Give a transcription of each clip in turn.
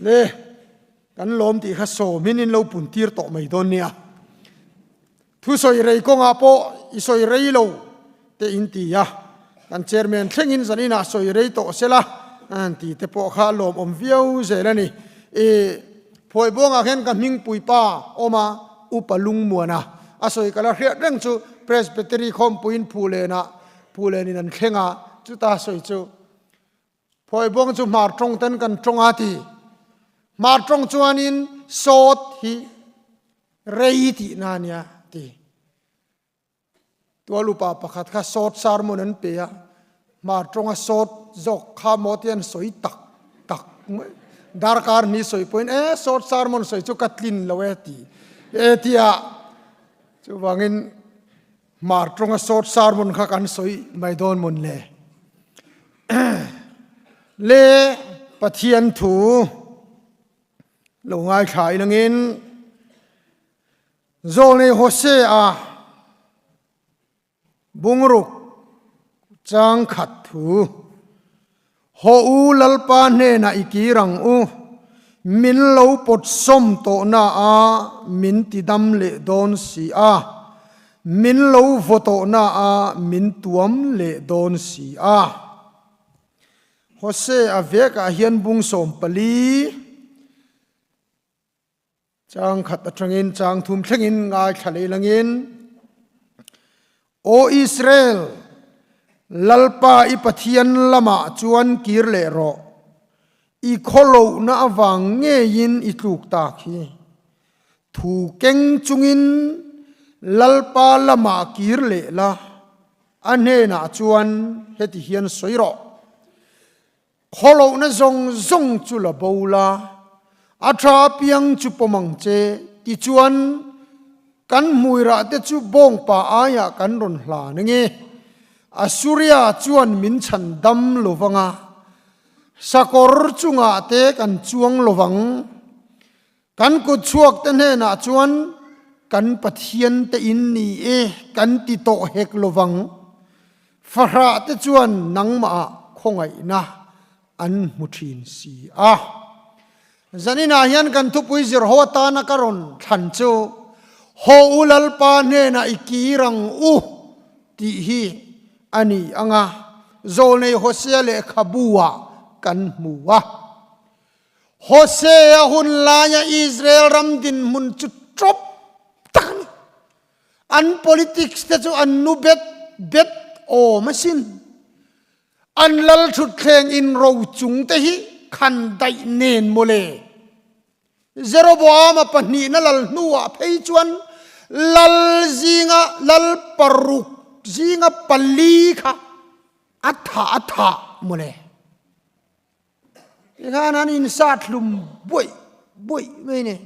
Le, kan lawm tih kha sawmin in lo pun tir tawh mai dawn nia. Thusawi rei kawngah pawh i sawi rei lo te in ti a, kan chairman thlengin zaninah sawi rei tawh sela an ti te pawh kha lawmawm viau zel a ni. I Phuaibuangah hian ka hmingpui pa awm a, Upa Lungmuana a sawi ka la hriat reng chu Presbytery khawmpuiin Phulenah Phulenin an thleng a, chuta sawi chu Phuaibuang chu hmar tawng ten kan tawng a ti. Hmar tawng chuanin sawt hi rei tihna a nia ti. Tual upa pakhat kha sawt sermon an pe a, hmar tawnga sawt zawk kha maw te an sawi tak tak mai. Darkar hnih sawi pawhin e sawt sermon sawi chu ka tlin lo e ti e tia. Chuvangin Hmar tawnga sawt sermon kha kan sawi mai dawn mawn le. Le Pathian thu lo ngaithla ilangin Zawlnei Hosea bungruk chang khat thu Haw u Lalpa hnenah i kir ang u, min lo pawt sawm tawhna a min ti dam leh dawn si a, min lo vaw tawhna a min tuam leh dawn si a. Hosea vekah hian bung 14. Chang khat atangin chang thum thlengin ngaithla leh langin, Aw Israel, Lalpa i Pathian lamah chuan kir leh rawh, i khawlohna avang ngeiin i tluk tak hi. Thu keng chungin Lalpa lamah kir leh la, a hnenah chuan heti hian sawi rawh. Khawlohna zawng zawng chu la bo la, a tha apiang chu pawm ang che, tichuan kan hmuirah te chu bawngpa aiah kan rawn hlan ange. Assuria chuan min chhan dam lo vang a, sakawr chungah te kan chuang lo vang. Kan kut chhuak te hnenah chuan kan Pathian te in ni e kan ti tawh hek lo vang. Fahrah te chuan nangmah khawngaihna an hmu thin si a. Zaninah hian kan thupui zir ho atana ka rawn thlan chu, Haw u Lalpa hnenah i kir ang u tih hi a ni ang a, Zawlnei Hosea lehkhabu-ah kan hmu a. Hosea hun laia Israel ram dinhmun chu tawp tak a ni. An politics te chu an nu bet bet awm asin. An lal thutthleng in ro chung te hi khan daih nen mawle. Jeroboama pahnihna lal hnuah phei chuan lal zinga lal paruk zinga pali kha a thah a thah mawle. Tikhan an insat hlum buaih buaih mai ni.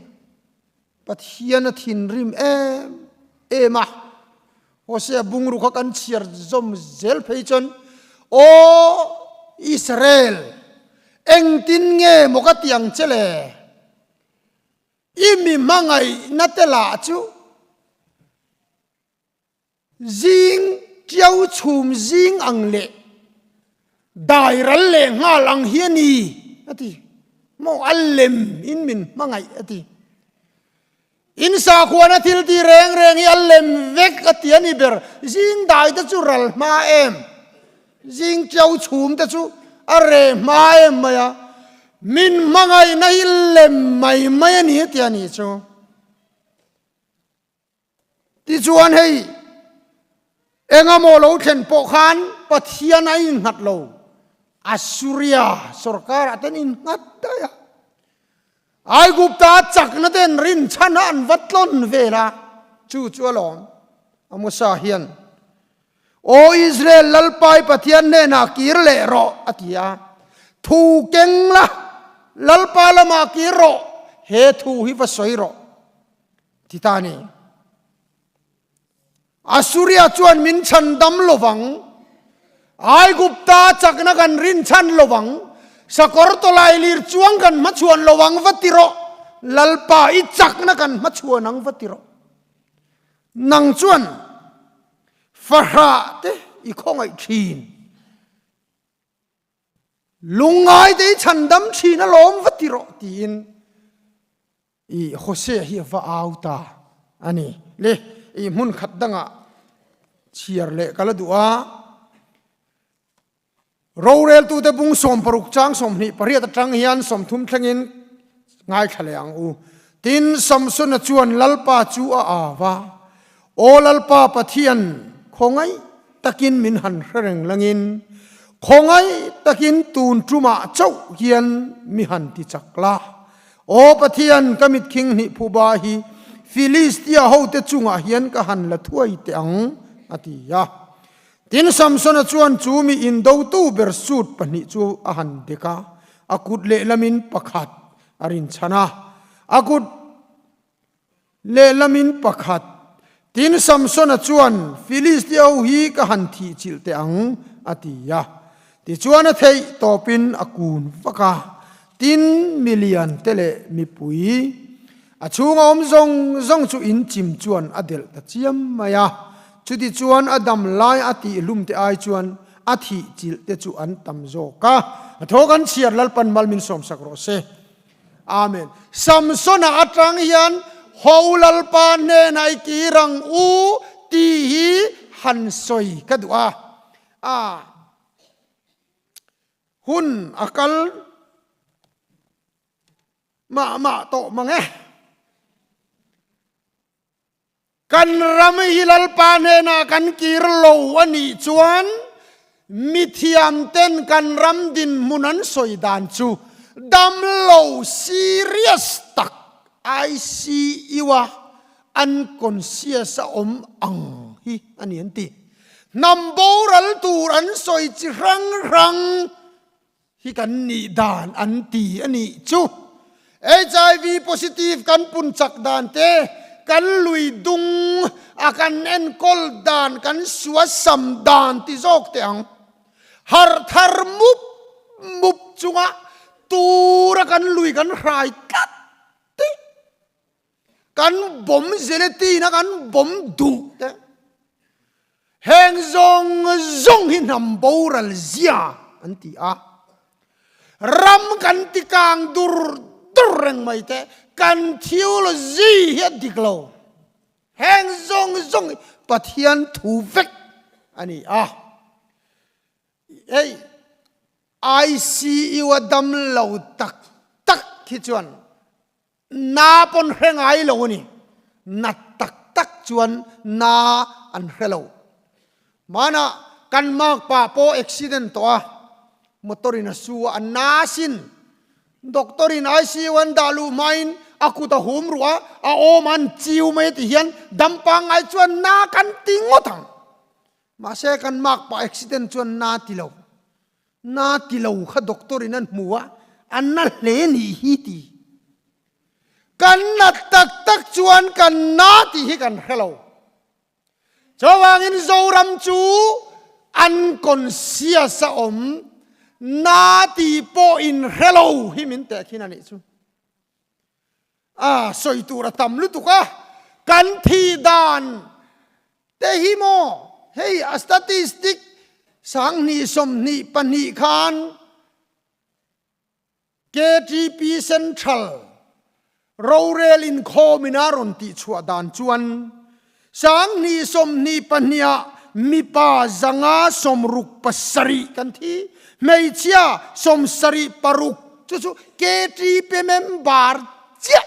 Pathian a thinrim em em a, Hosea bungru kha kan chhiar zawm zel phei chuan, Aw Israel, engtin nge maw ka ti ang che le? I mi hmangaihna te lah chu Zing tiau chhum zing ang leh dai ral leh nghal ang hi a ni a ti. Maw a lem in min hmangaih a ti. In sakhuana thil ti reng reng hi a lem vek a ti a ni ber. Zing dai te chu ral hma em, zing tiau chhum te chu a reh hma em mai a. Min hmangaihna hi lem mai mai a ni a ti a ni chu. Tichuan hei engemaw lo thlen pawh khan Pathian a innghat lo, Assuria sorkarah te an innghat daih a. Aigupta chakna te an rinchhan a, an va tlawn vel a, chu chu alawm Amosa hian, Aw Israel Lalpai Pathian hnenah kir leh rawh a ti a, thu keng la, Lalpa lamah kir rawh, he thu hi va sawi rawh. Ti ta ni. Assuria chuan min chhan dam lo vang. Aigupta chakna kan rin chhan lo vang. Sakawr tawlai lir chuang kan hmachhuan lo vang va ti rawh. Lalpa i chakna kan hmachhuan ang va ti rawh. Nang chuan fahrah te i khawngaih thin. Lungngai te i chhandam thin alawm va ti rawh tiin i Hosea hi a va au ta a ni. Le i hmun khat dangah chhiar leh ka la duh a. Roreltute bung 60 chang 28 atang hian 30 thlengin ngaithla leh ang u. Tin, Samsona chuan Lalpa chu a au a, Aw Lalpa Pathian, khawngaih takin min han hre reng langin, khawngaih takin tun tumah chauh hian mi han ti chak la. Aw Pathian, ka mitkhing hnih phuba hi Filistia hote chungah hian ka han la thuai teh ang, a ti a. Tin, Samsona chuan chu mi indotu ber suit pahnih chu a han dek a, a kut lehlamin pakhat a rinchhan a, a kut lehlamin pakhat. Tin, Samsona chuan, Filistia ho hi ka han thih chilh teh ang, a ti a. Tichuan a theih tawpin a kun vak a, tin, milian te leh mipui a chhunga awm zawng zawng chu in chim chuan a delh ta chiam mai a. Chutichuan a dam lai a tihhlum te ai chuan a thih chilh te chu an tam zawk a. A thaw kan chhiar Lalpan mal min sawmsak rawh se. Amen. Samsona atang hian Ho Lalpa hnenah i kir ang u tih hi han sawi ka duh a. A hun a kal mah mah tawh mang e. Kan ram hi Lalpa hnenah kan kir lo a nih chuan mithiamten kan ram dinhmun an sawi dan chu damlo serious tak ICU-a unconscious a awm ang hi a ni an ti. Hnam boral tur an sawi chi hrang hrang Hi kan nih dan an ti a nih chu. HIV positive kan pun chak dan te, kan lui dung a kan enkawl dan, kan suasam dan ti zawk teh ang. Harh thar mup mup chunga tura kan lui kan hrai tlat te, kan bawm gelatin a kan bawm duh te, Heng zawng zawng hi hnam boral zia an ti a, ram kan ti kang dur dur reng mai te, kan theology hi a dik lo. Heng zawng zawng hi Pathian thu vek a ni a. Hei ICU a dam lo tak tak hi chuan Na pawn hre ngai lo a ni. Na tak tak chuan na an hre lo. Hmanah kan makpa pawh accident tawh a, motor in a su a, a na sin. Doctor in ICU an dah luh hmain a kut a hum ruh a, a awm an chiu mai a ti hian dam pangngai chuan na kan ti ngawt ang. Mahse kan makpa accident chuan na ti lo. Na ti lo kha doctor in an hmu a, an na hle nih hi ti. Kan na tak tak chuan kan na tih hi kan hre lo. Chuvangin Zoram chu unconscious a awm, na tih pawh in hre lo hi min teh khin a nih chu. A sawi tur a tam lutuk a, kan thi dan te hi maw hei a statistic 2022 khan KTP Central rorel inkhawm in a rawn tih chhuah dan chuan 2022 ah mipa 567 kan thi, hmeichhia 76 chu chu KTP member chiah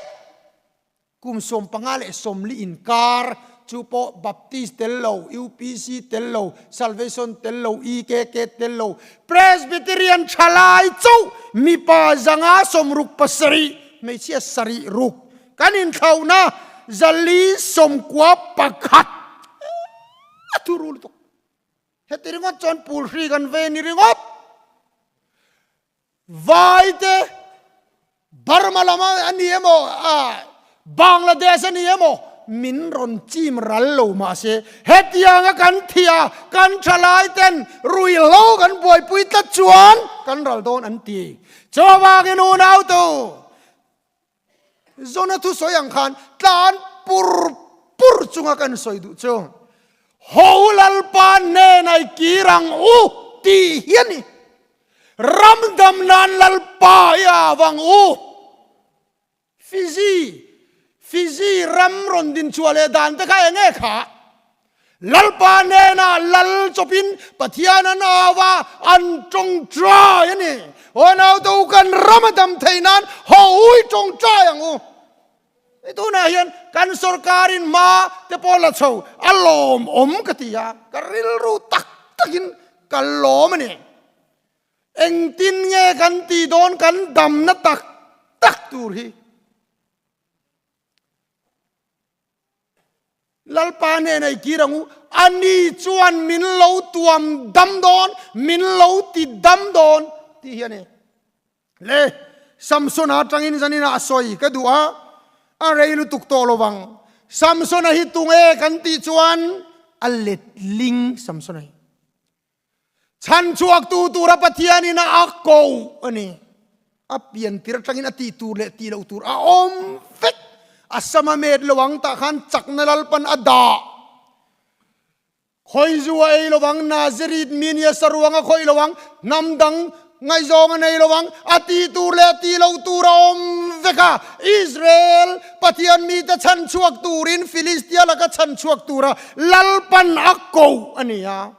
kum 15 leh 40 inkar chu pawh Baptist tel lo, UPC tel lo, Salvation tel lo, EKK tel lo, Presbyterian thalai chauh mipa 567 hmeichhia sarih ruk Kan inthlauhna 491 a thu ru lutuk. Heti ringawt chuan pul hri kan ve ni ringawt. Vai te Burma lama a ni emaw, Bangladesh a ni emaw min rawn chim ral lo mahse hetianga kan thia kan thalai ten ruihhlo kan buaipui tlat chuan kan ral dawn an ti. Chuvangin unautu Zona thu sawi ang khan tlan pur pur chunga kan sawi duh chu Ho Lalpa hnenah i kir ang u tih hi a ni. Ram dam nan Lalpa i a vang u. Fiji, Fiji ram rawn din chhuah leh dan te kha eng nge kha? Lalpa hnenah lal chawpin Pathian an au a, an tawngtai a ni. Aw naute u kan ram a dam theih nan haw ui tawngtai ang u. Hei tunah hian kan sorkarin hma te pawh la chho a lawmawm ka ti a, ka rilru tak takin ka lawm a ni. Engtin nge kan tih dawn kan damna tak tak tur hi? Lalpa hnena i kir ang u, ani chuan min lo tuam dam dawn, min lo ti dam dawn tih hi a ni. Le, Samsona atangin zaninah a sawi ka duh a, a rei lutuk tawh lo vang. Samsona hi tunge kan tih chuan a letling Samsona hi. Chhanchhuaktu tura Pathianin a ko a ni. A pian tir atangin a tih tur leh tih loh tur a awm vek. A sam a met lo ang tah khan chakna Lalpan a dah. Khawizu a ei lo ang, Nazareth mi nia saruang a khawih lo ang, hnam dang ngaihzawng a nei lo ang, a tih tur leh a tih loh tur a awm vek a. Israel Pathian mite chhanchhuak turin Filistia laka chhanchhuak tura Lalpan a ko a ni a.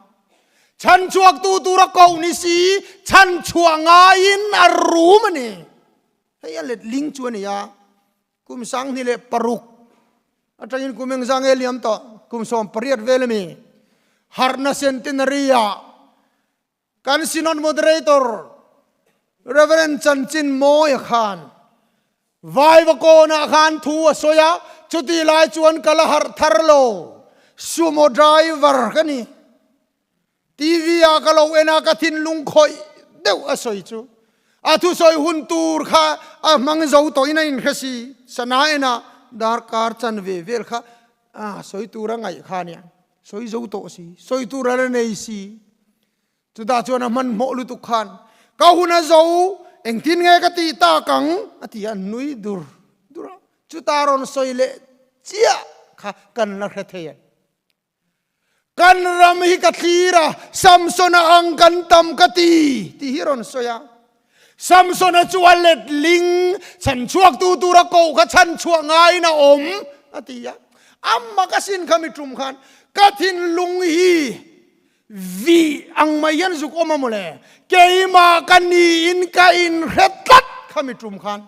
Chhanchhuaktu tura koh ni si, chhanchhuah ngaiin a rum a ni. Hei a letling chu a ni a, kum 2006 atangin kum engzah nge liam tawh, kum 18 vel a mi. Harhna Centenary-ah kan Synod Moderator Rev. Chanchin Mawia khan Vaivakawnah khan thu a sawi a, chutih lai chuan ka la harh thar lo. Sumo driver ka ni. TV ah ka lo en a, ka thinlung khawih deuh a sawi chu. A thusawi hun tur kha a hmang zo tawhin a inhre si. Sana en a, darkar chanve vel kha a sawi tur a ngaih kha ania. Sawi zo tawh si, sawi tur a la nei si. Chutah chuan a hmanhmawh lutuk khan, Ka hun a zo, engtin nge ka tih tak ang? a ti a, nui dur dur a. Chutah rawn sawi leh chiah kha kan la hre thei a. Kan ram hi ka thlir a, Samsona ang kan tam ka ti, tih hi rawn sawi a. Samsona chu a letling, chhanchhuaktu tura koh kha chhanchhuah ngaiin a awm, a ti a. Amah ka sin kha mi tum khan, Ka thinlung hi Vih ang mai hian zuk awm a mawle. Keimah ka niin ka inhre tlat kha mi tum khan.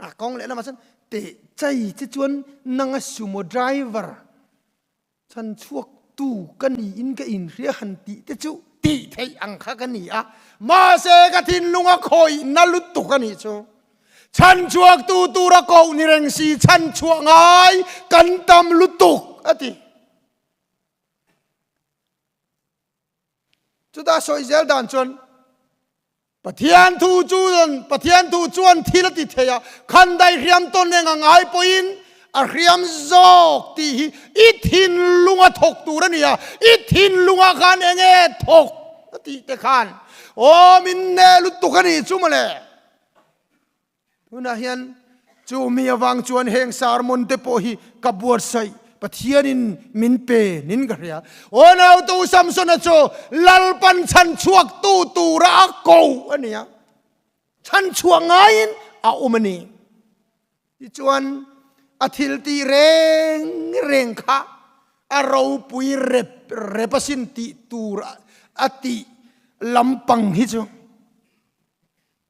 A kawng leh lamah chuan teh chai che chuan nanga sumo driver chhan chhuak tu ka niin ka inhria han tih te chu tih theih ang kha ka ni a. Mahse ka thinlung a khawih na lutuk a nih chu. Chhan chhuak tu tura koh ni reng si chhan chhuah ngai kan tam lutuk a ti. Chutah sawi zel dan chuan Pathian thu chuan Pathian thu chuan thil a ti thei a, khandai hriam tawn eng a ngai pawhin a hriam zawk tih hi i thinlunga thawk tur a ni a, i thinlungah khan eng nge thawk a tih te khan aw min neh lutuk a nih chu mawle. Tunah hian chu mi avang chuan heng sermon te pawh hi ka buatsaih Pathianin min pe nin ka hria. Aw nautu Samsona chu Lalpan chhanchhuaktu tura a ko a ni a, chhanchhuah ngaiin a awm a ni. Tichuan a thil tih reng reng kha a ropui rep rep asin tih tur a tih lampang hi chu.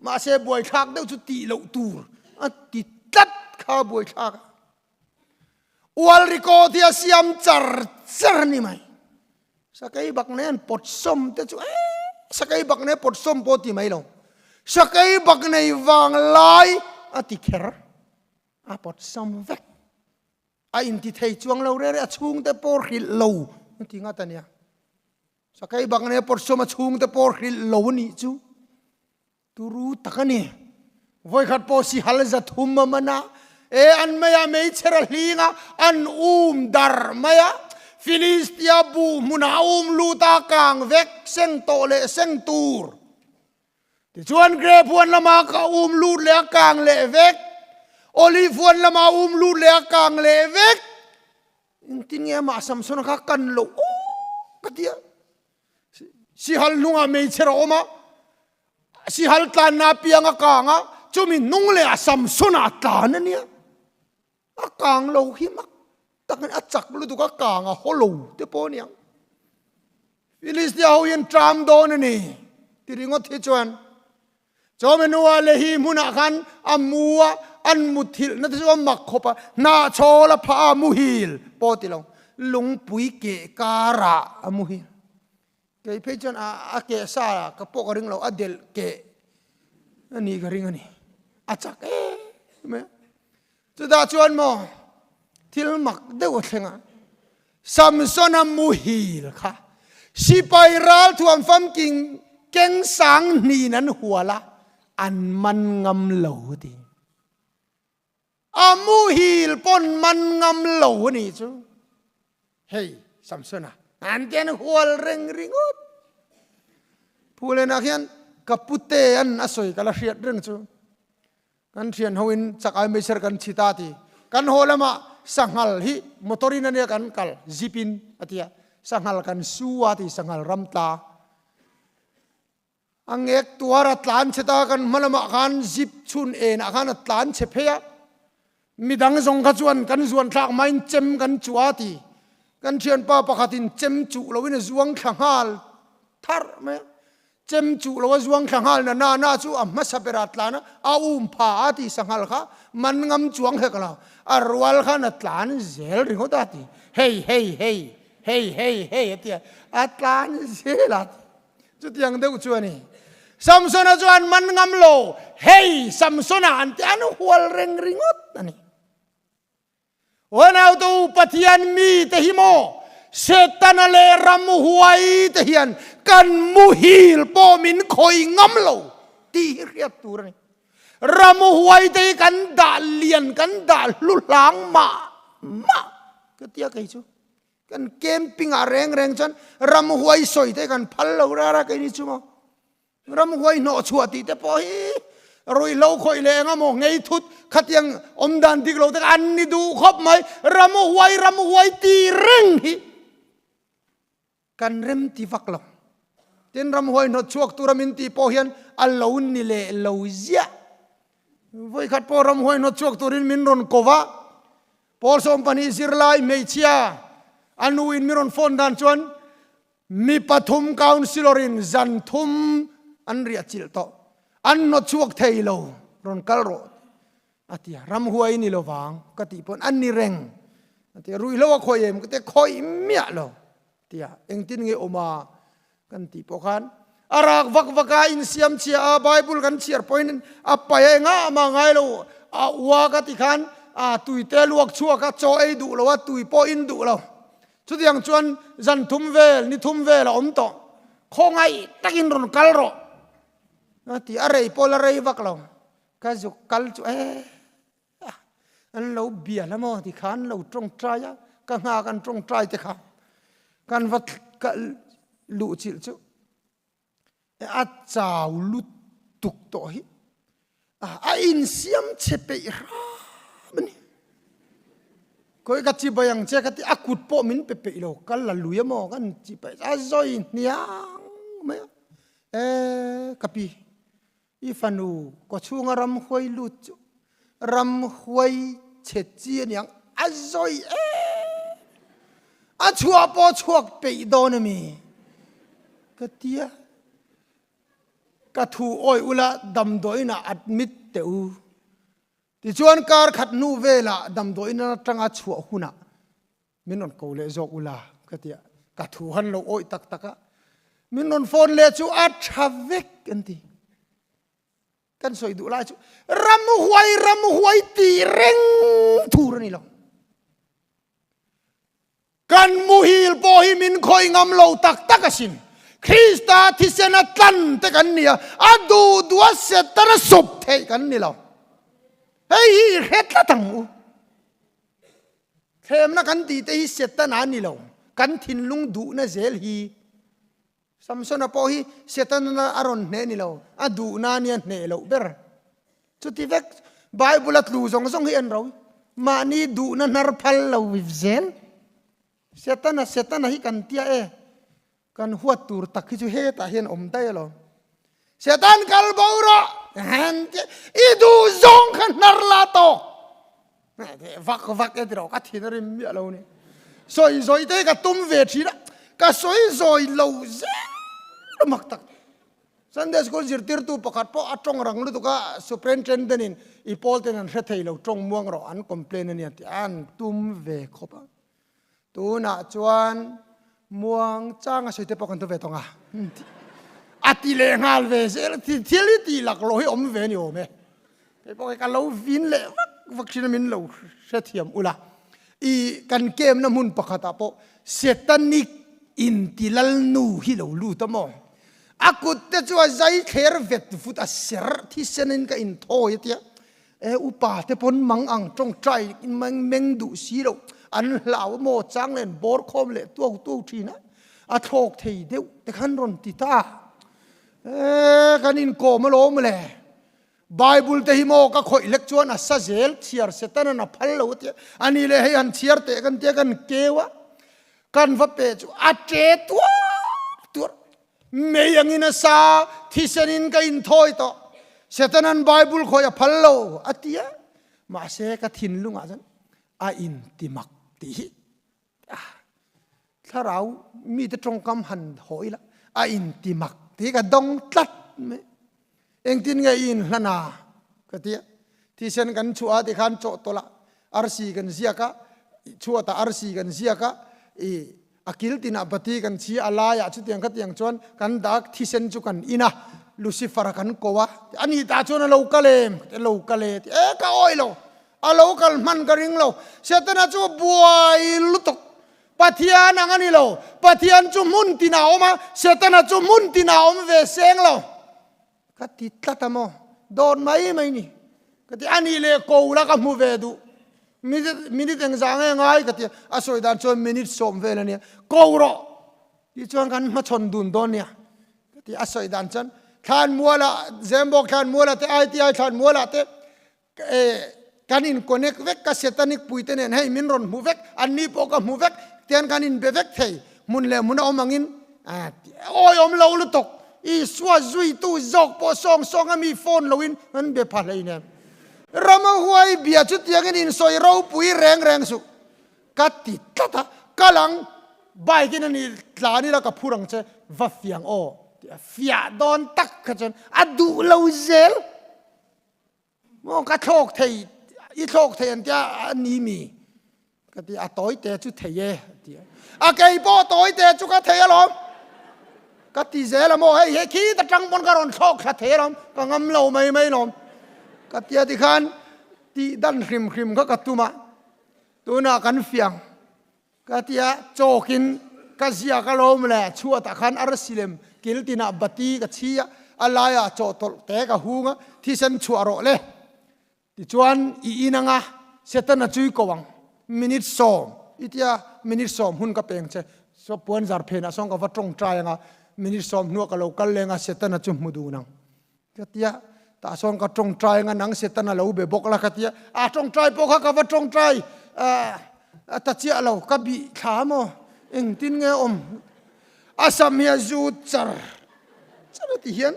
Mahse buaithlak deuh chu tih loh tur a ti tlat kha buaithlak a. Ual record hi a siam char char a ni mai. Sakei bak nen pawt sawm te chu eh sakei bak nei pawt sawm pawh ti mai lo. Sakei bak nei vang lai a ti kher a pawt sawm vek. A inti thei chuang lo rere a chhungte pawh hrilh lo a ti ngat a nia. Sakei bak nia pawrsawm a chhungte pawh hrilh lo a nih chu turu tak a ni. Vawikhat pawh sihal 300 a man a, e an meiah meichher a hling a, an um dar mai a. Filistia buh hmunah a um lut a, kang vek seng tawh leh seng tur. Tichuan grape huan lamah ka um lut leh a, kang leh vek. Olive huan lamah a um lut leh a, kang leh vek. Engtin nge amah Samsona kha kan loh aw ka ti a. Sihal hnungah meichher a awm a. Sihal tlanna apiang a kang a, chumi hnung leh ah Samsona a tlan a nia. A kang lo hi mak tak a ni, a chak lutuk a kang a haw lo te pawh a niang. Filistia ho hian ṭam dawn a ni ti ringawt hi chuan chawhmeh hnuah Lehi hmunah khan a mu a, an muthilhna te chu a mak khawp a, hnahchhawl a phah a muhil pawh ti lo, lungpui keh karah a muhil. Kei phei chuan a keh sa ka pawh ka ring lo, a delh keh a nih ka ring a ni. A chak em mai a. Chutah chuan maw thil mak deuh a thleng a, Samsona muhil kha sipai ralthuam famking keng sang hnin an hual a, an man ngam lo a ti. A muhil pawn man ngam lo a nih chu. Hei Samsona an ti an hual reng ringawt. Phulenah khian ka pute an a sawi ka la hriat reng chu. Kan thian ho in chak ai meiser kan chhi ta ti. Kan haw lamah sanghal hi motor in ania kan kal jeep in a tia. Sanghal kan su a ti sanghal ram tla. A ngek tuar a tlan chhe ta kan hma lamah khan jeep chhun enah khan a tlan chhe phei a. Midang zawng kha chuan kan zuan thlak hmain chem kan chuh a ti. Kan thianpa pakhatin chem chuh loin a zuang thla nghal tharh mai a. Chem chuh lo a zuang thla nghal na na na chu a hmasa ber a tlan a, a um pha a ti sanghal kha man ngam chuang hek lo, a rual khan a tlan zel ringawt a ti, hei hei hei hei hei hei a ti a, a tlan zel a ti. Chutiang deuh chu a ni. Samsona chuan man ngam lo, hei Samsona an ti an hual reng ringawt a ni. Unautu Pathian mite hi maw Setana leh ramhuai te hian kan muhil pawh min khawih ngam lo tih hi hriat tur a ni. Ramhuai te hi kan dah lian, kan dah hlu hlang mah mah ka tia kei chu. Kan camping ah reng reng chuan ramhuai sawi te kan phal lo rara kei ni chu maw. Ramhuai hnawh chhuah tih te pawh hi ruihhlo khawih leh eng emaw ngei thut khatiang awm dan dik lo te kha an ni duh khawp mai. Ramhuai ramhuai ti reng hi kan rem ti vak lo. Tin ramhuai hnawt chhuak tura min tih pawh hian a lo ni leh lo ziah. Vawikhat pawh ramhuai hnawt chhuak turin min rawn ko va, Pawl 12 zirlai hmeichhia a nuin min rawn phone dan chuan Mi pathum councillor in zan thum an riah chilh tawh, an hnawt chhuak thei lo, rawn kal rawh a ti a, ramhuai ni lo vang ka tih pawn an ni reng a ti a, ruihhlo a khawih em ka ti a, khawih miah lo ti a, engtin nge awm a kan tih pawh khan a rak vak vak a, insiam chhia a, Bible kan chhiar pawhin a pai a engah mah ngai lo, a ua ka ti khan a tuite luak chhuak a, chaw ei duh lo a, tui pawh in duh lo. Chutiang chuan zan thum vel, ni thum vel a awm tawh. Khawngaih takin rawn kal rawh. A ti a, rei pawh la rei vak lo. Ka zuk kal chu e an lo bia la maw ti kha an lo tawngtai a, ka nghak an tawngtai te kha kan va luh chilh chu. A chau lutuk tawh hi a insiam chhe peih hram a ni. Khawi ka chibai ang che ka ti a kut pawh min pe peih lo kal la lui a maw kan chibai a zawi hniang mai a e ka pi i fanu kawchhunga ramhuai lut chu ramhuai chhe chi a niang a zawi em a chhuah pawh chhuak peih dawn a mi ka tia ka thu awi ula damdawiin ah admit teh u tichuan kar khat hnu velah damdawiin atanga chhuah hunah Min rawn ko leh zawk ula ka ti a, ka thu han lo awih tak tak a, min rawn phone leh chu a tha vek an ti. Kan sawi duh lai chu ramhuai ramhuai tih reng thur a ni lo. Kan muhil pawh hi min khawih ngam lo tak tak asin. Krista thisena tlan te kan ni a, a duh duh a Setana sawp theih kan ni lo. Hei hi i hre tlat ang u. Thlemna kan tih te hi Setana a ni lo, kan thinlung duhna zel hi. Samsona pawh hi Setana a rawn hneh ni lo, a duhna nia hneh loh ber. Chuti vek Bible a tlu zawng zawng hi en ro, mahni duhna hnar phal lo zel. Setana, Setana hi kan tia e, kan huat tur tak hi chu hetah hian awm daih alawm. Setan kal bo rawh i duh zawng kha hnar la tawk vak vak e tiraw ka thin a rim miah lo ni sawi zawi te ka tum ve thin a ka sawi zawi lo zel mak tak Sunday school zirtirtu pakhat pawh a tawng rang lutuk a superintendent in i pawl ten an hre thei lo tawng muang rawh an complain a nia tih an tum ve khawp a Tunah chuan muang changa sawi te pawh kan thu ve tawng a, a ti leh nghal ve zel a, thil hi tih lak loh hi awm ve a ni awm e. Kei pawh ka lo vin leh vak vak thin a min lo hrethiam ula. I kan kemna hmun pakhatah pawh Satanic intilalnu hi lo lut a maw? A kut te chu a zai thler vet vut a ser thisenin ka inthawi a tia. E upa te pawn mang ang tawngtai meng meng duh si lo an hlau maw chang len bawr khawm leh tuau tuau thin a a thlawk thei deuh te khan rawn ti ta e kan inkawm alawm le Bible te hi maw ka khawih lek chuan a sa zel chhiar Satan an a phal lo atia ani le hei han chhiar teh kan tia kan keu a kan va pe chu a ṭe tuar tuar Mei angin a sa, thisen in ka inthawi tawh. Satanan Bible khawi a phal lo, a ti a. Mahse ka thinlung ah chuan a inti mak tih hi thlarau mite tawngkam han haw ila a inti mak tih hi ka dawng tlat mai. Engtin nge i inhlan a? ka ti a. Thisen kan chhuah a tikhan chawhtawlh ah arsi kan ziak a, chhuatah arsi kan ziak a, i A kil tinah bati kan chhi a, laiah chutiang khatiang chuan kan dah a, thisen chu kan in a, Lucifer a kan ko a, a ni tah chuan a lo kal em? Ka ti a, lo kal e, ti e ka awih lo, a lo kal hman ka ring lo, Setana chu buai lutuk, Pathian ang a ni lo, Pathian chu hmun tinah a awm a, Setana chu hmun tinah a awm ve seng lo. Ka ti tlat a maw? Dawt mai mai ni. Ka ti, a nih leh ko la ka hmu ve duh. Minute, minute engzah nge ngai ka ti a, a sawi dan chuan minute sawm vel a nia. Ko rawh! Tih chuan kan hmachhawn dun dawn nia. Ka ti, a sawi dan chuan Thlanmualah, Zembawk Thlanmualah te, ITI Thlanmualah te, kan in connect vek ka satanic pui te nen hei min rawn hmu vek an ni pawh ka hmu vek tian kan in be vek thei hmun leh hmun a awm angin awi awm lo lutuk Isua zuitu zawk pawh sawng sawng a mi phone lo in an be pha hlei nen Rama huai bia chu tiangin in sawi ropui reng reng suh ka ti tlat a kal ang bike in ani tlan ila ka phur ang che va fiang aw fiah dawn tak kha chuan a duh lo zel. Maw ka thlawk thei, i thlawk thei an tia a ni mi? Ka ti a tawi te chu thei e a ti a. A kei pawh tawi te chu ka thei alawm. Ka ti zel a maw hei he khi ta tang pawn ka rawn thlawk thla thei alawm, ka ngam lo mai mai lawm. Ka ti a tikhan tih dan hrim hrim kha ka tum a, tunah kan fiang. Ka ti a, chawkin ka ziak alawm le, chhuatah khan arsi lem kil tinah bati ka chhi a, a laiah chawhtawlh te ka hung a, thisen chhuah rawh le. Tichuan i in anga Setana chui ko ang, minute sawm i tia, minute sawm hun ka peng che, saw puan zar phenah sawn ka va tawngtai anga, minute sawm hnuah ka lo kal leng a, Setana chu hmu dun ang. Ka ti a, tah sawn ka tawngtai anga nang Satan a lo be bawk la ka ti a, a tawngtai pawh kha ka va tawngtai a ta chiah lo, ka bih thla maw engtin nge awm a sam hi a zut char char a ti hian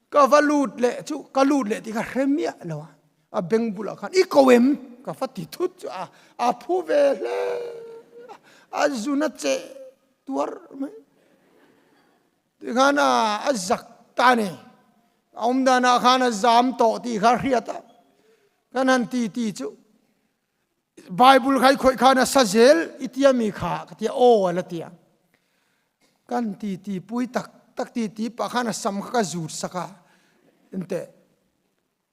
ka va lut leh chu ka lut leh tih kha hre miah lo a, a beng bulah khan i ko em ka va ti thut chu a a phu ve hle a zun a cheh tuar mai. Tikhan a zak ta a ni. A awm danah khan a zam tawh tih kha a hriat a. Kan han ti ti chu Bible kha i khawih khan a sa zel i tia mi kha ka tia aw a la ti a. Kan ti ti pui tak tak ti ti pah khan a sam kha ka zut sak a. Enteh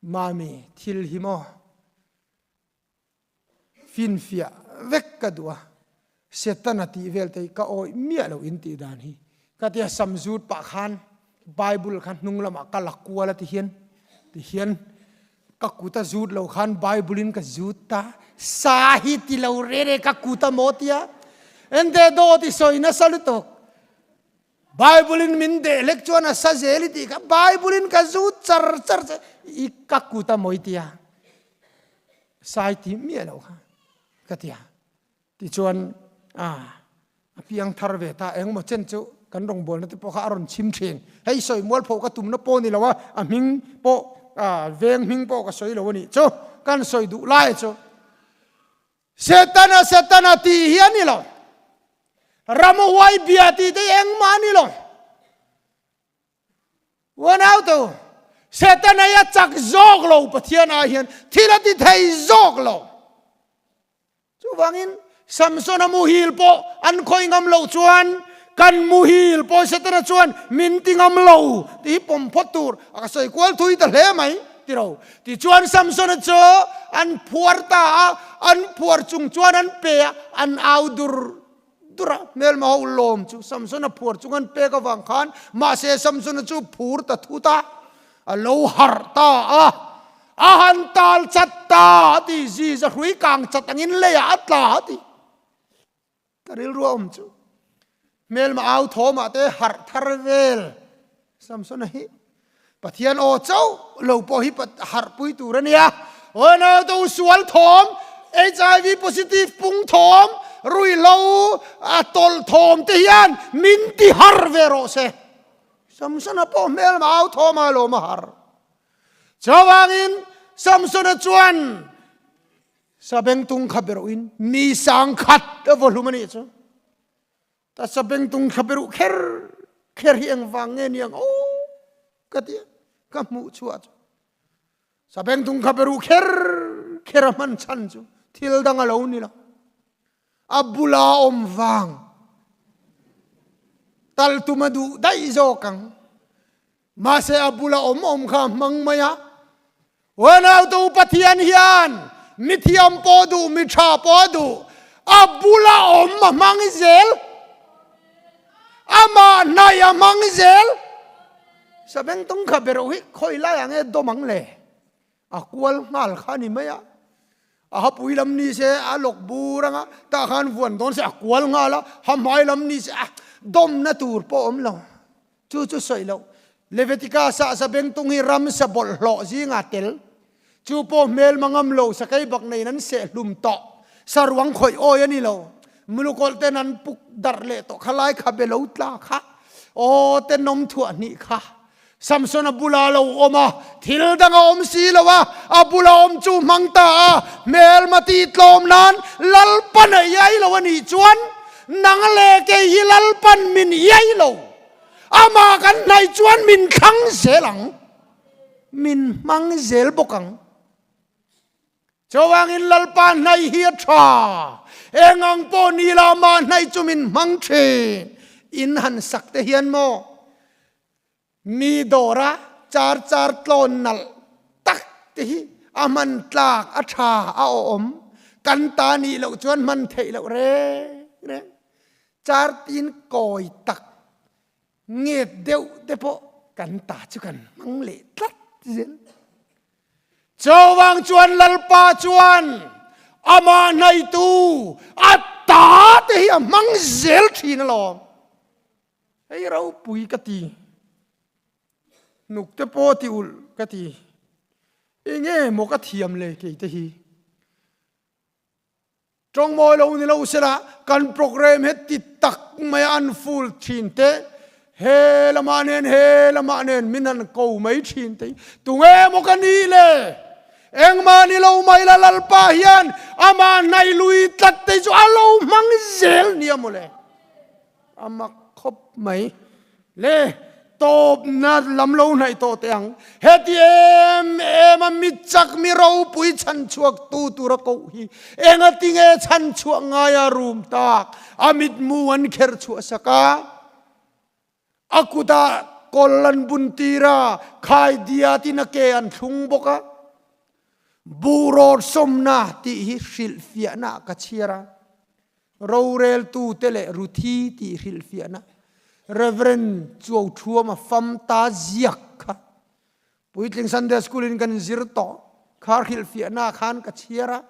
mami thil hi maw Finfiah vek ka duh a, Setana tih vel te hi ka awih miah lo in tih dan hi. Ka tia sam zut pah khan Bible kha hnung lamah ka la kual a ti hian ti hian ka kut a zut lo khan Bible in ka zut ta sa hi ti lo re re ka kut a maw tia ente dawt i sawi nasa lutuk. Bible in min deh hlek chuan a sa zel i tih kha Bible in ka zut char char che i ka kut a mawi tia sai ti miah lo kha ka tia tichuan a a piang thar ve ta engmaw chen chu. Kan rawngbawlna te pawh kha a rawn chim thin. Hei sawi mualpho ka tumna pawh ni lo a, a hming pawh veng hming pawh ka sawi lo a nih chu. Kan sawi duh lai chu Setana Setana tih hi a ni lo. Ramhuai bia tih te hi engmah a ni lo. Uanau te u, Setana hi a chak zawk lo Pathian ai hian thil a ti thei zawk lo. Chuvangin Samsona muhil pawh an khawih ngam loh chuan kan muhil pawh Setana chuan min ti ngam lo tih hi pawm phawt tur a ka sawi kual thui ta hle mai ti ro. Tichuan Samsona chu an phuar ta a, an phuar chung chuan an pe a, an au dur dur a. Hmelma ho lawm chu Samsona phuar chung an pek avang khan mahse Samsona chu phur ta thut a, a lo harh ta a. A han tal chat ta a ti, Ziza hrui kang chat angin leiah a tla a ti. Ka rilru a awm chu. Hmelma au thawmah te harh thar vel Samsona hi Pathian aw chauh lo pawh hi harh pui tur a nia. Aw naute u sual thawm, HIV positive pung thawm, ruihhlo a tawlh thawm te hian min ti harh ve rawh se. Samsona pawh hmelma au thawmah alawm a harh. Chuvangin Samsona chuan sabengtung kha beruhin mi sangkhat a vaw hlum a nih chu. Ta sabengtung kha beruh kher kher hi engvang nge niang aw ka ti a, ka hmuh chhuah chu. Sabengtung kha beruh kher kher a hman chhan chu thil dang a lo ni lo. A bula awm vang tal tum a duh daih zawk ang. Mahse a bula awm awm kha a hmang mai a, Unautu Pathian hian mi thiam pawh duh, mi tha pawh duh, a bula awm a hmang zel, amah hnaih a hmang zel. Sabengtung kha beroh hi khawi lai ah nge dawm ang le? A kual nghal kha a ni mai a, a hapui lam ni se a lawk bur anga tah khan vuan dawn se a kual nghal a, ha hmai lam ni se a dawmna tur pawh awm lo. Chu chu sawi loh. Leviticus ah sabengtung hi ramsa bawlhhlawh zingah tel. Chu pawh hmelma ngam lo sakei bak neiin an seh hlum tawh. Saruang khawih awi a ni lo. Mulukawlh ten an puk darh leh tawh kha lai kha be lo tla kha. Aw tenawm thuah hnih kha. Samson a bula lo awm a, thil dang a awm si lo a, a bula awm chu hmang ta a, hmelma tih tlawm nan Lalpan a iai lo a nih chuan nang leh kei hi Lalpan min iai lo. Amah kan hnaih chuan min thlang zel ang, min hmang zel bawk ang. Chuvangin Lalpa hnaih hi a tha, eng ang pawh ni la amah hnaih chu min hmang thin. In han sak te hian maw mi dawra char char tlawn nalh tak te hi a hman tlak a tha a awm, kan ta nih loh chuan hman theih loh reng reng. Char tin kawi tak nget deuh te pawh kan ta chu kan hmang leh tlat zel. Chuvang chuan Lalpa chuan amah hnaitu a ta te hi a hmang zel thin alawm. Hei ropui ka ti, hnuk te pawh ti ulh ka ti, enge maw ka thiam le kei te hi. Tawngmawi lo ni lo sela kan program he ti tak mai a an full thin te, he lamah nen he lamah nen min han ko mai thin te hi tunge maw ka nih le? Engmah ni lo mai la Lalpa hian amah hnaih lui tlat te chu a lo hmang zel nia mawle. A mak khawp mai. Le tawpna lam lo hnaih tawh teh ang. Heti em em a mi chak mi ropui chhan chhuak tu tura koh hi engati nge chhan chhuah ngaia rum tak a mitmu an kher chhuah sak a, a kutah kawl an bun tir a, khaidia tin a ke an thlung bawk a. Buh rawt sawmna tih hi hrilhfiahna ah ka chhiar a. Roreltute leh Ruthi tih hrilhfiahna Rev. Chuauthuama fam ta ziak kha Puitling Sunday School in kan zir tawh kha hrilhfiahna khan ka chhiar a.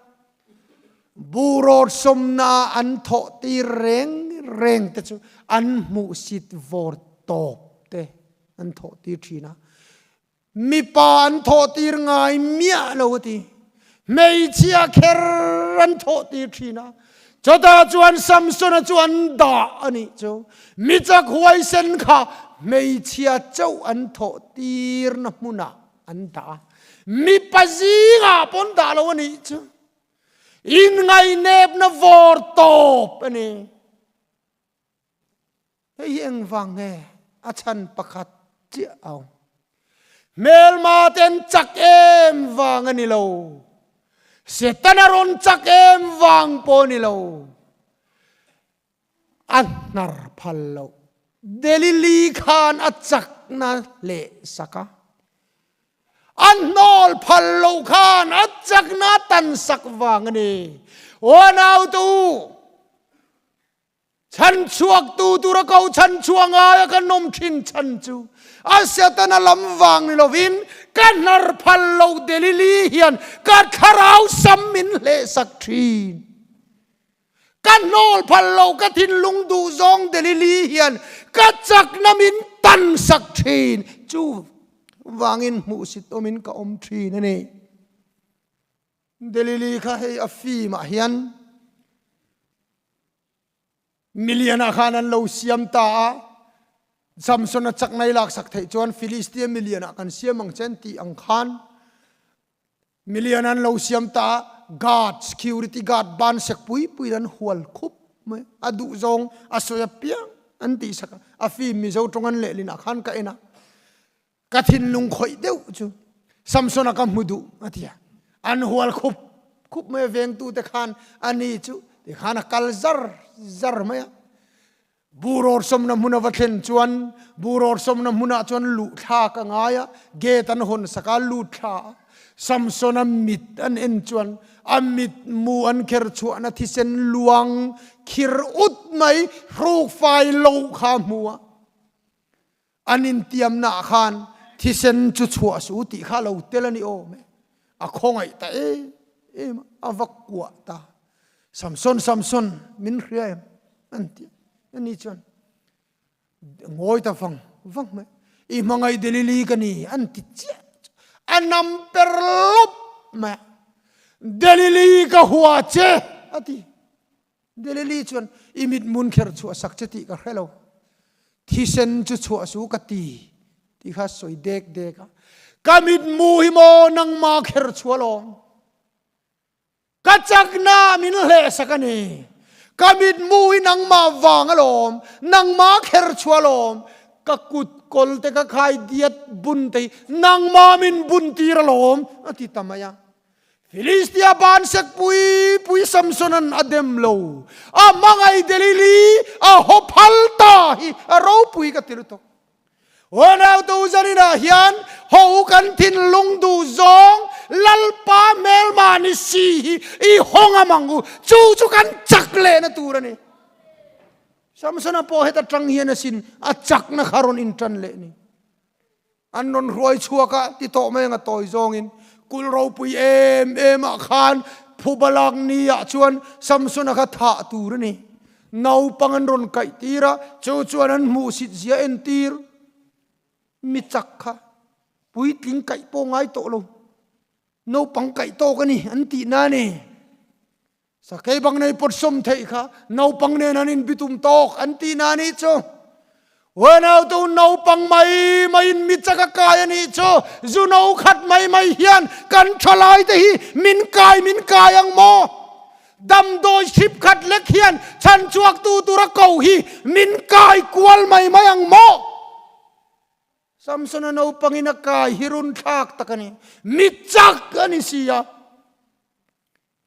Bu rawtsawmna an thawh tir reng reng te chu an hmuhsit vawr tawp te an thawh tir thin a. Mipa an thawh tir ngai miah lo a ti. Hmeichhia kher an thawh tir thin a. Chutah chuan Samsona chu an dah a nih chu. Mi chak huaisen kha hmeichhia chauh an thawh tirna hmunah an dah a. Mipa zingah pawh an dah lo a nih chu. Inngainepna vawr tawp a ni. Hei hi engvang nge a chhan pakhat chiah a awm? Hmelma te an chak em vang a ni lo. Setana rawn chak em vang pawh a ni lo. A hnar phal lo. Delili khan a chakna leh sak a. A hnawl phal lo khan a chakna tan sak vang a ni. Aw naute u! Chhanchhuaktu tura ko chhanchhuah ngaia ka nawm thin chhan chu a Setana lam vang ni lovin ka hnar phal lo Delili hian ka thlarau sam min hlehsak thin. Ka hnawl phal lo ka thinlung duh zawng Delili hian ka chakna min tansak thin. Chu vangin hmuhsit awmin ka awm thin a ni. Delili kha hei a film ah hian Milian ah khan an lo siam ta a, Samson a chakna i laksak theih chuan Filistia milian ah kan siam ang che an tih ang khan milian an lo siam ta a, guard, security guard ban sek pui pui in an hual khup mai a, duh zawng a sawi apiang an tihsak a, a film Mizo tawng an lehlin ah khan ka en a. Ka thinlung khawih deuh chu Samsona ka hmu duh a ti a. An hual khup khup mai a vengtute khan ani chu tikhan a kal zar zar mai a. Burawr sawmna hmun a va thlen chuan burawr sawmna hmunah chuan luh thlak a ngai a, gate an hawn sak a, lut thla a. Samsona mit an en chuan a mit mu an kher chhuahna thisen luang khir ut mai hruk fai loh kha a hmu a. An intiamnaah khan thisen chu chhuah suh tih kha a lo tel a ni awm e. A khawngaih ta em em a, a va kuah ta. Samson, Samson, min hria em? an ti a. Ani chuan, Ngawi ta vang vang mai, i hmangaih Delili ka ni, an ti chiah chu. A nam per lawp mai a, Delili ka hua che, a ti. Delili chuan, I mithmun kher chhuah sak che tih ka hre lo. Thisen chu chhuah su ka ti tih kha sawi dek dek a. Ka mithmu hi maw nangma kher chhuah lawm. Ka chakna min hleh sak a ni. Ka mithmu hi nangma vang alawm, nangma kher chhuah lawm. Ka kut kawl te ka khai diat bun te hi nangma min bun tir alawm a ti ta mai a. Filistia ban sek pui pui Samsona'n a dem lo, a hmangaih Delili a haw phal ta hi a ropui ka ti lutuk. Unau tu zaninah hian ho kan thinlung duh zawng Lalpa hmelma ni si hi i haw ngam ang u, chu chu kan chak lehna tur a ni. Samsona pawh heta tang hian asin a chakna kha rawn intan leh ni. An rawn hruai chhuak a, ti tawh mai ang a tawi zawngin. Kulh ropui em em ah khan phuba lak ni ah chuan Samsona kha thah tur a ni. Naupang an rawn kaih tir a, chu chuan an hmuhsit zia entir mi chak kha puitling kaih pawh ngai tawh lo. Naupang kaih tawk a ni an tihna a ni. Sakei bang nei pawt sawm theih kha naupang nen an inbitum tawk an tih na nih chu. Unau tu naupang mai maiin mi chak a kai a nih chu. Zu no khat mai mai hian kan thalai te hi min kai min kai ang maw? Damdawi hrip khat lek hian chhanchhuak tu tura ko hi min kai kual mai mai ang maw? Samsona naupangin a kai hi runthlak tak a ni. Mi chak a ni si a.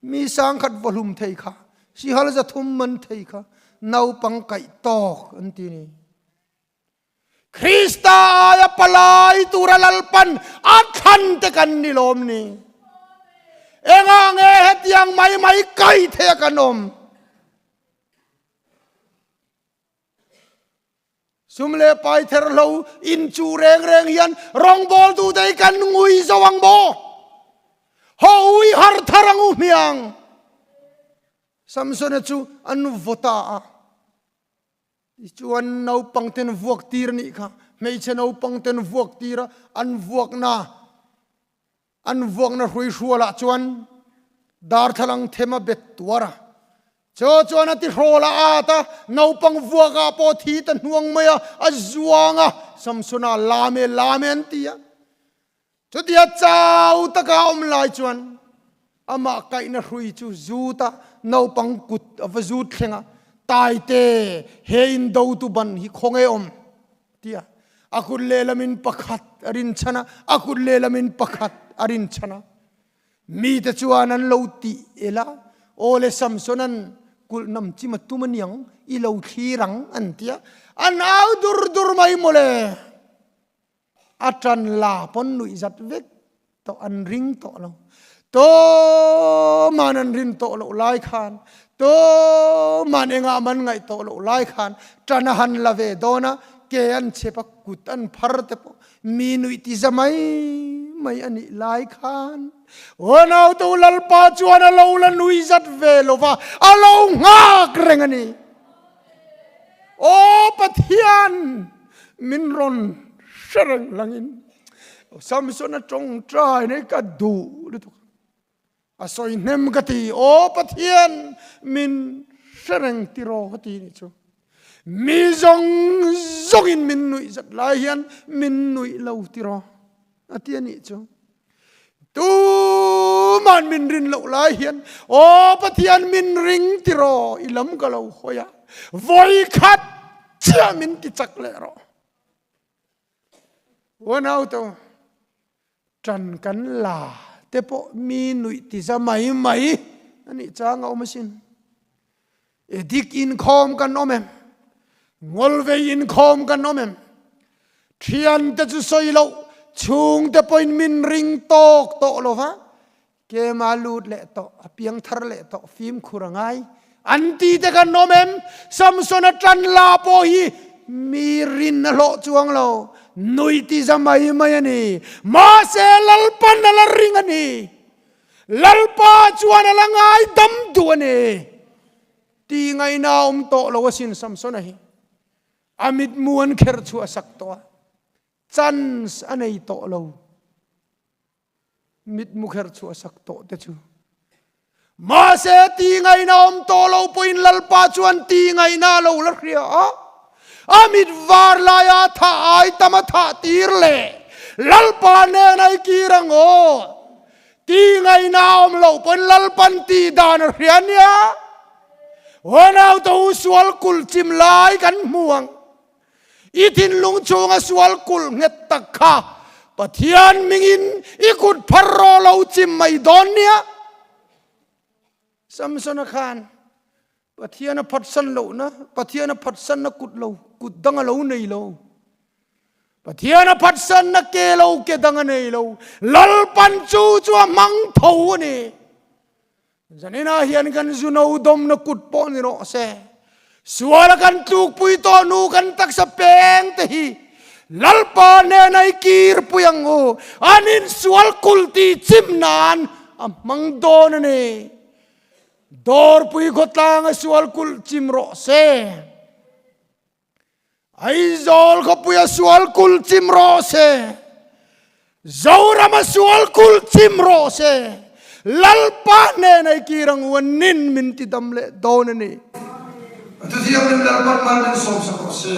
Mi sangkhat vawhlum thei kha, sihal zathum man thei kha naupang kaih tawk an ti ni. Krista aia palai tura Lalpan a thlan te kan ni lawm ni. Engah nge hetiang mai mai kai thei a kan awm? Sum leh pai ther hlo in chu reng reng hian rawngbawl tu te hi kan ngui zo ang maw? Haw ui har thar ang u hmiang. Samsona chu an vaw ta a. Tichuan naupang ten vuak tir nih kha hmeichhe naupang ten vuak tir a an vuakna an vuakna hruihrualah chuan darthlalang them a bet tuar a. Chu chuan a ti hrawl a at a, naupang vuakah pawh thi ta hnuang mai a, a zuang a, Samsona lame lame an ti a. Chutia chau taka a awm lai chuan amah kaihna hrui chu zut a, naupang kut a va zut thleng a, Taite, he indotu ban hi khawnge awm? ti a. A kut lehlamin pakhat a rinchhan a, a kut lehlamin pakhat a rinchhan a. Mite chuan an lo tih el a, Aw le Samsona'n kulh nam chim a tum aniang, i lo thlir ang an ti a, an au dur dur mai mawle. A ṭan la pawn nuih zat vek tawh an ring tawh lo. Tuman an rin tawh loh lai khan, tuman engah man ngaih tawh loh lai khan ṭan a han la ve dawn a, ke an chep a, kut an phar te pawh mi nuih ti za mai mai a nih lai khan unautu Lalpa chuan a lo la nui zat ve lo va, a lo nghak reng a ni. Aw Pathian, min rawn hre reng langin Samson a tawngtai nei ka duh lutuk a sawi hnem ka ti. Aw Pathian, min hre reng tiraw ka ti nih chu. Mi zawng zawngin min nuih zat lai hian min nuih lo tiraw a ti a nih chu. Tuman min rin loh lai hian Aw Pathian min ring tiraw i lam ka lo hawi a, vawi khat chiah min ti chak leh rawh. Unau to tan kan la te pawh mi nuih ti za mai mai a nih chang a awm asin. Dik inkhawm kan awm em? Ngawlvei inkhawm kan awm em? Thiante chu sawi loh, chhungte pawhin min ring tawk tawh lo va, kema lut leh tawh, a piang thar leh tawh, fimkhur a ngai an ti te kan awm em? Samsona tan la pawh hi mi rin a hlawh chuang lo, nui ti za mai mai a ni. Mahse Lalpan a la ring a ni. Lalpa chuan a la ngai dam duh a ni ti ngaihna a awm tawh lo asin Samsona hi. A mitmu an kher chhuah sak tawh a, chance a nei tawh lo. Mitmu kher chhuah sak tawh te chu. Mahse ti ngaihna awm tawh lo pawhin Lalpa chuan ti ngaihna a lo la hria a. A mit var laia thah ai tam a thah tir leh Lalpa nen a i kir ang aw. Ti ngaihna a awm loh pawn Lalpan tih dan a hria nia. Unau te u sual kulh chim lai kan hmu ang. I thinlung chhunga sual kulh nghet tak kha Pathian mingin i kut phar rawh lo chim mai dawn nia. Samsona khan Pathian a phatsan lohna, Pathian a phatsanna kut lo, kut dang a lo nei lo. Pathian a phatsanna ke lo, ke dang a nei lo. Lalpan chu chu a hmang tho a ni. Zaninah hian kan zuno dawmna kut pawh ni rawh se. Suala kan tlukpui tawh nu kan taksa peng te hi Lalpa hnena i kirpui ang u. An insual kul ti chim nan a hmang dawn a ni. Dawrpui khawtlang a sual kulh chim rawh se. Aizawl khawpui a sual kulh chim rawh se. Zoram a sual kulh chim rawh se. Lalpa hnen ei kir ang u a nin min ti dam leh dawn a ni. A thuthianghlim Lalpan mal min sawmsak rawh se.